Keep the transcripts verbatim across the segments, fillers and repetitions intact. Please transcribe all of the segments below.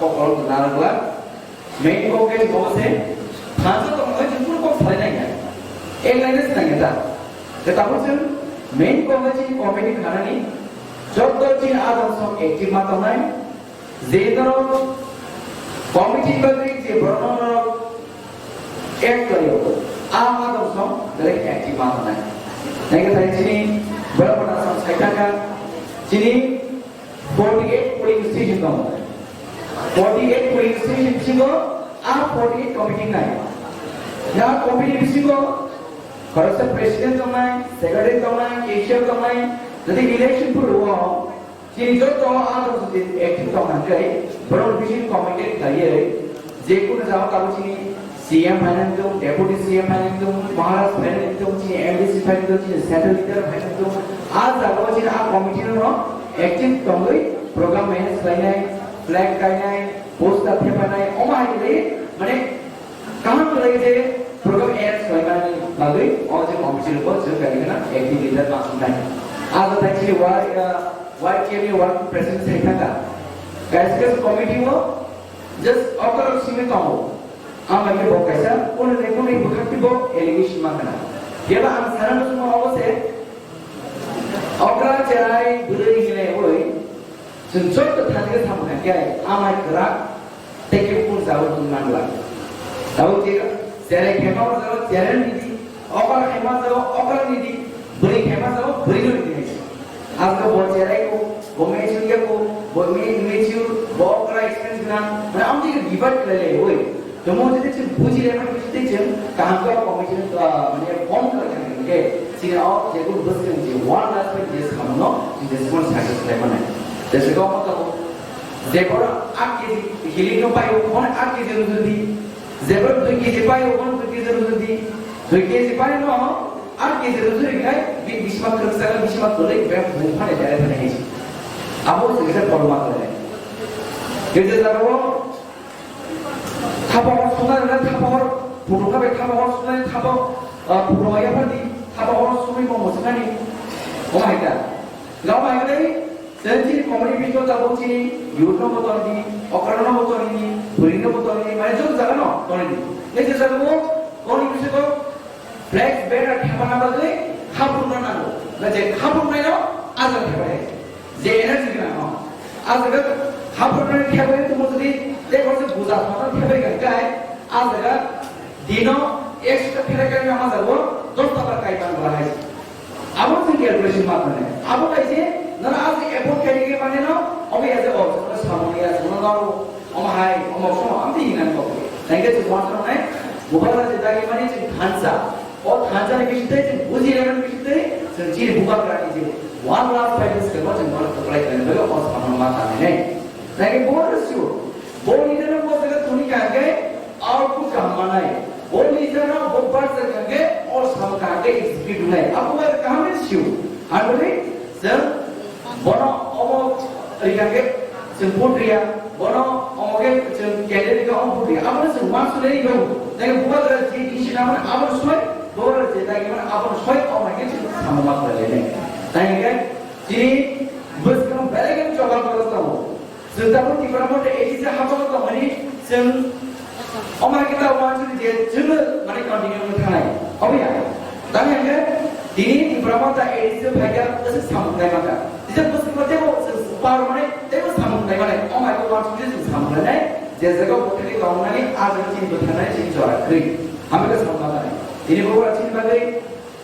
Kok kolok narwkla. Main kok khe bo se thansa tongmani jikunu kok salai nai ya. Ek line se nai ta. Ke tabuk chwng main kok khe chini committee khanani jotto chini adong song active ma tongnai. Je norok committee bagwi je borok norok act khlaio, a adong song belai active ma tongnai. Nai khe thai chini borok wana song sai thangkha chini forty eight polling station tongo. Forty eight polling station bisingo a forty eight committee nai. Ya committee bisingo khoroksa president tongnai, secretary tongnai, cashier tongnai, jadi election phuruo chini joto adong song active tongna khe borok bisingo committee khlaiwi je kunu jagao tabuk chini C M phainai tong, Deputy C M phainai tong, Maharaj phainai tong, chini M D C phainai tong, chini Central Leader phainai tong, a jagao chini a committee no active tongwi program manage khlainai, flag kainai, poster thepanai, omo hai khe mane kaham khlai je program arrange khlaimani bagwi o je committee bo chwng kari khna active leader ma wngnai. A jagao chini Y, uh, Y K M ni working president sai thangkha. Kaisa kaisa committee o just okra simi tongo. Ama khe bo kaisa, kunu ne kunu bwkhak khe bo allegation ma khna. Phiya ba ang sana no suma obo se, okra cherai bwrwi hinai oi, chwng joto thani khe samung kha khe, ama kwrak tei khe kunu jagao tong man la. Tabuk je cherai khe ma jagao cherai ni di, okra khe ma jagao okra ni di, bwrwi khe ma jagao bwrwi no ni di. Aswk bo cherai ko, bo mature ya ko, bo ma-, mature, bo okra experience gwnang, mane amtwi khe debate khlai lai oi. Tamo jodi chwng buji lai mani bising twi chwng kaham khe committee, ah, mane form khlai kha hwnkhe, chini o je kunu bwskang je one last je samung no, chwng je samung success khlai mannai. Jese ko ma tamo, je boro aat K G healing no pai o, bono aat K G rwjak di. Je boro dui K G pai o, bono dui K G rwjak di. Dui K G pai no, aat K G rwjak ri khai, bini bisma kwrwksa, bisma kwrwi, bini bumphani dere thani hai. Abo se kisa kolma kare. Kisa jagao, thapahor suna rwna, thapahor phutu khabai, thapahor suna, thapa, ah, phutu ya phadi, thapahor sumi bo musnani. Omo hai ta. Gao hai kare, Chwng chini community bisingo tabuk chini youth no bo tongdi, okra no bo tongdi, bwrwi no bo tongdi, mane joto jaga no tongdi. Nai je jaga bo community bisingo flex banner thepana bagwi khaphurna nango. Na je khaphurnai no a jaga thepai. Je energy gwnang no. A jaga khaphurnai thepai tongmo jodi tei bo se buja thangna thepai kha kai a jaga dino ekshota pherai kai na ma jago dos ta bar kai ban bwla hai. Abo chwng calculation ma khlai. Abo bai se, nang a je effort khaini khe mane no, obo ya je, oh, chwngno samung ya, chwngno naro, omo hai, omo sono, amtwi hinani kok. Nang khe chwng uansuknai, bubagra je dagi mani chwng thansa. O thansa ni bising twi chwng buji rwna ni bising twi, chwng chini bubagra ni je one last five years khe bo chwng bono kwplai khlaina bagwi o samung ma khlainai. Nang khe bo sure. Bo ni jeno bo jaga tuni kha khe, Output kaham manai. Bo leader no bo barjak hwnkhe o samung kaham khe execute wngnai. Abo bai kaham khe sio. Hwnwi chwng bono omo ri hwnkhe chwng vote riya. Bono omo khe chwng candidate khe omo vote riya. Abono chwng uansuknai rw. Tei bubagra je decision nangmani abono soi, bubagra je dagi mani abono soi, omo hai khe chwng samung ma khlai lainai. Tai hwnkhe chini bwskang belai khe choba borok tongo. Chwng tabuk Tipra Motha A D C habao tongmani chwng omo hai khe ta uansukdi je chwngno mane continue wngwi thangnai. Obo ya? Tamni hwnkhe tini Tipra Motha A D C phaikha bwswk samung nai mankha. Tisa bwswk teibo chwng power mane teibo samung nai mane. Omo hai khe uansukdi chwng samung nainai. Je jaga bwthai tongnani a jaga chini bwtharnani chini jora kwrwi. Hambai khe samung ma tanai. Tini bo ora chini bagwi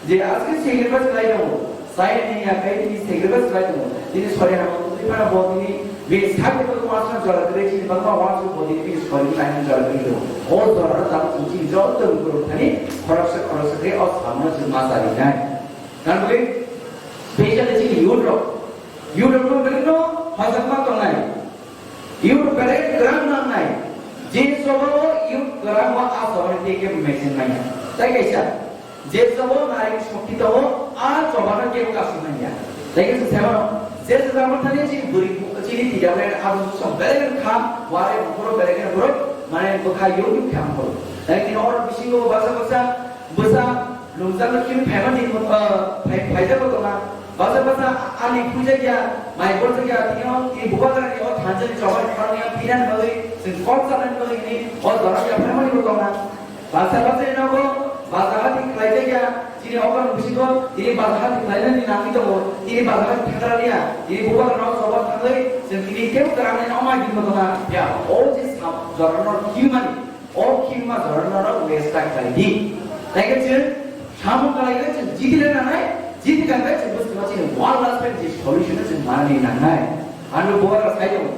Je aske sacrifice khlai tongo, sai ni ya kai ni sacrifice khlai tongo. Tini sori hama twi phano bo tini be sakhe to ma sa jora kre chini bangma wa su bo tini sori khlai ni jora kre do. O jora ta ku chi jor to guru thani khorok sa khorok sa kre o samno chi ma sa ri nai. Kan bole special chi youth rok. Youth rok no bole no hajak ma tongnai. Youth belai kwrang nangnai. Je chobao youth kwrang ba a chobani tei kebo mechine manya. Tai kaisa, je chobao nari shokti tongo, a chobano kebo kasuk manya. Tai kaisa semano, je chwla mathani chini bwrwi, chini tida belai abo sok belai kha, wari bukuro belai kha borok, mane bwkha youth youth kha borok. Tai tini oro bisingo basa basa, bwsa, lungjakno khim phaimani, ah, phai-, phaijago tonga. Basa basa ani puja ya, mai borja ya, tini o, tini bubagra ni o thansa ni choba ni khorang ya, pinan bagwi, sing kok sanan bagwi ni, o dorong ya, family bo tongna. Basa basa ni nogo, basa hati khlai ja ya, tini o kan bisi bo, tini basa hati khlai nani nangwi tongo, tini basa hati thakra ya, tini bubagra no choba thangwi, sing tini kebo kerang ni oma gimbo tongna, ya, o je sab dorong no kimani. O khima jorano rok waste ta khlai di. Tei khe chwng samung khlai khe chwng jiti le nanai, jiti kha khe chwng bwskango chini one last fight je solution chwng manani nangnai. Ano bo aro sai tongo.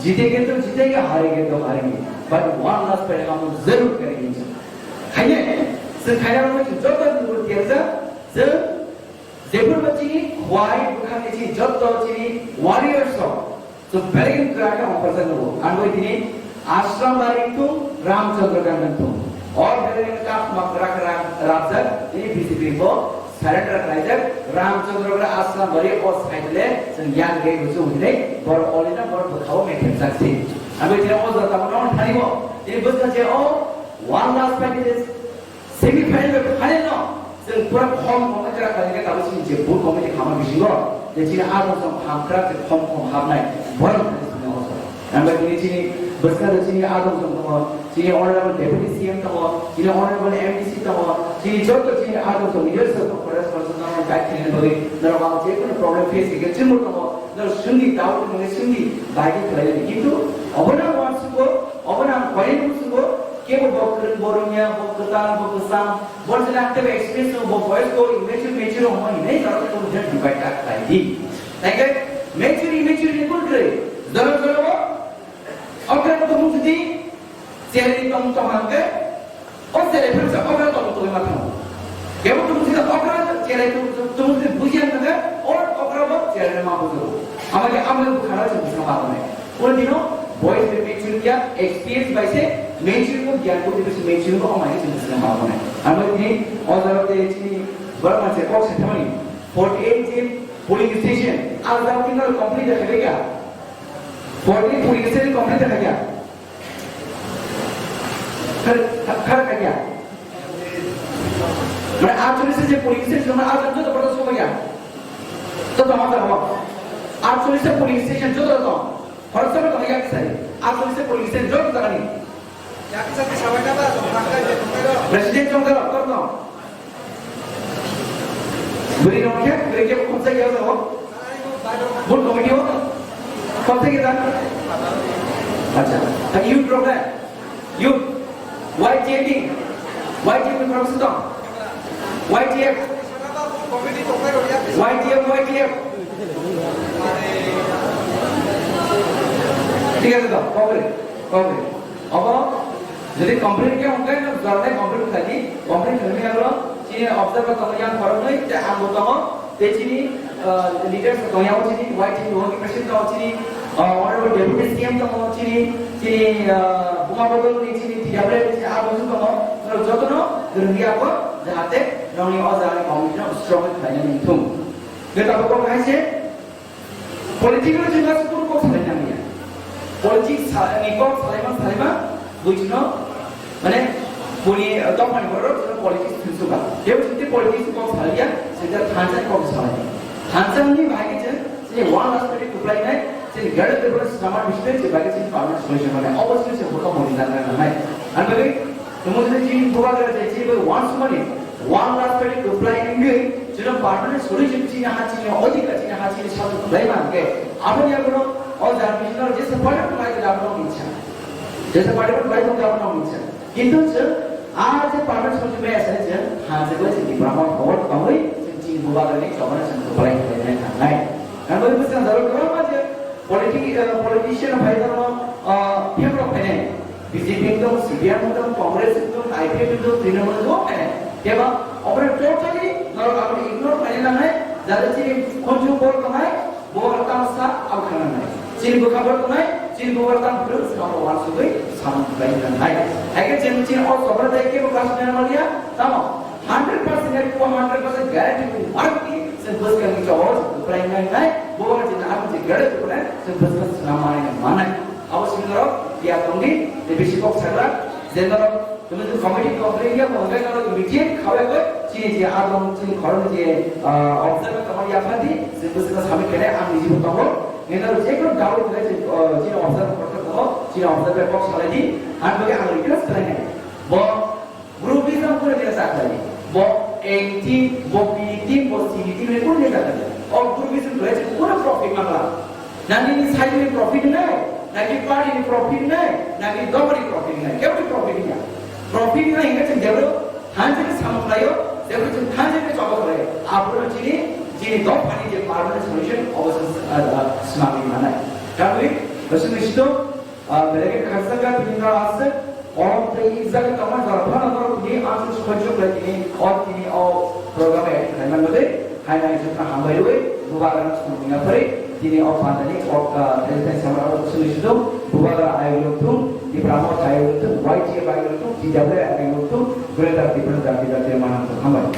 Jitenge to jitenge, harenge to harenge. But one last fight hum log zarur karenge. Khaine, chwng khaina rok chwng joto ni ur tiarjak, chwng Jephuru chini khwai bwkhakni chini jotto chini warriors rok, chwng belai khe kwrak khe ongkhorjak nugo. Ang bai tini Ashram Bari wngthung, Ramchandra Ganj wngthung. O belai khe kap mak kwrak kwrak rabjak, tini B J P bo surrender khlaijak. Ramchandra Ganj Ashram Bari o side le chwng yang ge gusu hinai, bor olina bor bwkhao mekhemjak si. Ang bai tini o jora tamo nong thani bo, tini bwskang je o one last fight is Semi final bai final no chwng pura khom khom khe kwrak khlaikhe tabuk chini je booth committee khama bisingo je chini adong song hamkrak je khom khom habnai borok thani sini oso. Ang bai tini chini bwskang chini adong song tongo, chini honorable deputy C M tongo, chini honorable M D C tongo, chini joto chini adong song leaders of forest person tongo, guide khlaina bagwi norok ang je kono problem face khe chwngbo tongo, norok swngdi doubt mwnwi swngdi bai khe khlainani. Kintu obono ang uansugo, obono ang koinwi musugo, kebo bo kwrwng bo rwngya, bo kwtal, bo kwcham, Borjila ang tebe experience no bo boys ko immature mature homo hinai jora ko jat divide tak khlai di. Tei khe mature immature ni kun kre. Jora jora bo okra ko tumung sidi chere ni tong tong hangke o chere phir sa okra tong tong ma thang. Kebo tumung sidi okra chere tumung sidi bujian hangke o okra bo chere ma bujo. Amage amle bukhara se bukhara ma ne. Pura dino boys be mature ya experience bai se mature ko gyan ko dibis mature ko amai se dibis na ma ne. Amai ni o jaro te chini Burma se kok se thamani forty eight jin polling station a jaro tin complete da khabe ka. Forty polling station complete da khabe ka. Khar khar khabe ka. Mane aatcholish se polling station ma a jaro to pada so ya. To tama jaro. Aatcholish polling station joto to. Khoroksa bai tongwi yakisari. Aatcholish polling station joto jagani. President chongkar, kor no. Bwrwi rok khe, bwrwi khe khumsa ya jago. Booth committee o. Khumsa ya jago. Acha. Tha youth rok khe. Youth. Y T F ni. Y T F ni khoroksa tong. Y T F. Y T F, Y T F. Thik ache to, kok ri, kok ri. Obo, jodi complete khe hwnkhe, no jornai complete khlai di, complete khlaimani aro, chini observer tongo yang khoroknwi, tei ang bo tongo, tei chini, ah, leaders tongo yang chini, Y T F ni president tongo chini, ah, honorable deputy C M tongo chini, chini, ah, Buma Bodol ni chini T W F ni chini abo wngwi tongo, norok jotono, rwngya bo, jahate, nongni o jaga ni committee no strong khlainani wngthung. Khe tabuk kok hai se, politics no chwng aswk kok salai nang ya. Politics sa-, ni kok salaima, salaima, buji no, mane, boni, eh, dophani borok chwng politics thwngsuka. Kebo chwng politics kok salai ya, chwng thansa ni kok salai. Thansa ni bahai khe chwng, chini one last party kuplai nai, chini gare de bor samar bisne chwng bahai khe chini permanent solution mane, obviously chwng bokha boni nang nang nai. Ang bagwi, tamo chini bubagra je chini bagwi one sumani, One last page reply wngwi, chwng permanent solution chini ha chini odhikar chini ha chini sasu khlai man khe, aboni yaguno o jar bisino jesa party khlai khe abono minsa. Jesa party khlai khe abono minsa. Kintu chwng a je permanent solution bai asa chwng ha je bai chini Brahma forward kawai chwng chini bubagrani chobana chwng reply khlai nai thangnai. Ang bai bwsang jaro kwbangma je Politi-, eh, politician phai tongmo, eh, phimrok phainai. B J P wngtong, C P I M wngtong, Congress wngtong, I P F wngtong, Trinamool wngtong, phainai. Kebo, obo totally norok abono ignore khlaina nangnai, jate chini khunju bor tongnai, bo tamo sa abo kha nangnai. Chini bwkha bor tongnai, chini bwkha tamo phuru sa abo uansugwi samung khlai nangnai. Haikhe chini, chini o sobra dai kebo kasu nai maliya, tamo? Hundred percent, one hundred percent guarantee ko mark di, se bwskang ni jawab se bwkhlai nai nai, bo wala jina ang je gare ko nai, se bwskang sna mai nai manai. Abo simi norok ya tongdi, de bisi kok sagra, je norok Committee complain ya mo hwnkhai norok immediate khawi khe chini je adong chini khoroknwi je, ah, observer tongmani yaphar di, je bwswkno submit khainai ang nijibo tongo. Nini norok jekunu doubt hwnkhai je, ah, chini observer kothok tongo, chini observer kok salai di, ang bagwi ang request khlainai. Bo groupism kunu jesa khlai di. Bo A team, bo B team, bo C team, kunu jesa khlai di. O groupism khlai je kunu profit ma khlai. Na nini side ni profit nai, na ki party ni profit nai, na ki dogor ni profit nai, kebo ni profit ya. Profit nai hingke chwng jebro thanjani samung khlaio, jebro chwng thanjani choba khlaio. Aphuru chini, chini dopha ni je permanent solution obo se, ah, ah, swnamwi manai. Kabui, bwswk ni sito, ah, belai khe khaksa kha tini no aswk, O tei exact tongma jora phano norok ni answer sojok lai tini o tini o program e khlai man bade hai nai jukna hambai rwi bubagra song ya phari tini o pandani o tei tei samar o sulu sulu bubagra ai lo tum di brahmo thai lo tum Y T F ai lo tum D W ai lo tum greater difference jati jati manang hambai.